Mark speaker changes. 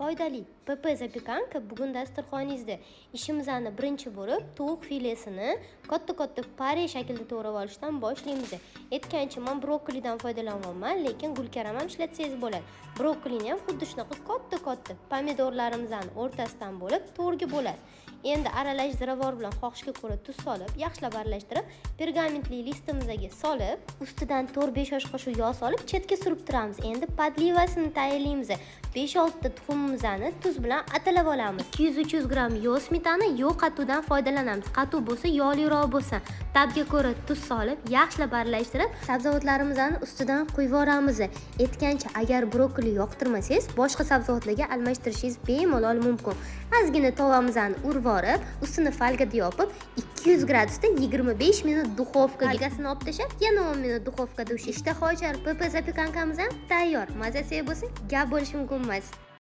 Speaker 1: Foydali ПП запеканка bugun dasturxoningizda. Ishimizni birinchi bo'lib tovuq filesini katta-katta pare shaklida to'g'rab olishdan boshlaymiz. Aytgancha, men brokkolidan foydalanyapman, lekin gulkaram ham ishlatsangiz bo'ladi. Brokkolini ham xuddi shunaqa katta-katta pomidorlarimizni o'rtasidan bo'lib to'rga bo'lasiz. Endi aralash ziravor bilan xohishga ko'ra tuz solib, yaxshilab aralashtirib, pergamentli listimizga solib, ustidan 4-5 osh qoshiq yog' solib, chetga surib turamiz. Endi подлива sini tayyorlaymiz. 5-6 ta tuxumimizni tuz bilan atalab olamiz. 200-300 gramm yo'q smetana, yo'q qatuvdan foydalanamiz. Qatuv bo'lsa, yog'liroq bo'lsin. Ta'bga ko'ra tuz solib, yaxshilab aralashtirib, sabzavotlarimizni ustidan quyib yuboramiz. Aytgancha, agar brokkoli yoqtirmasangiz, boshqa sabzavotlarga almashtirishingiz bemalol mumkin. Ozgina tovamizni urib yuborib, ustini folgada yopib, 200 gradusda 25 minut duxovkaga, folgasini olib tashlab, yana 10 minut duxovkada. Ishtaha ochar ПП запеканка miz ham tayyor. Mazasi bo'lsa, gap bo'lishi mumkin emas.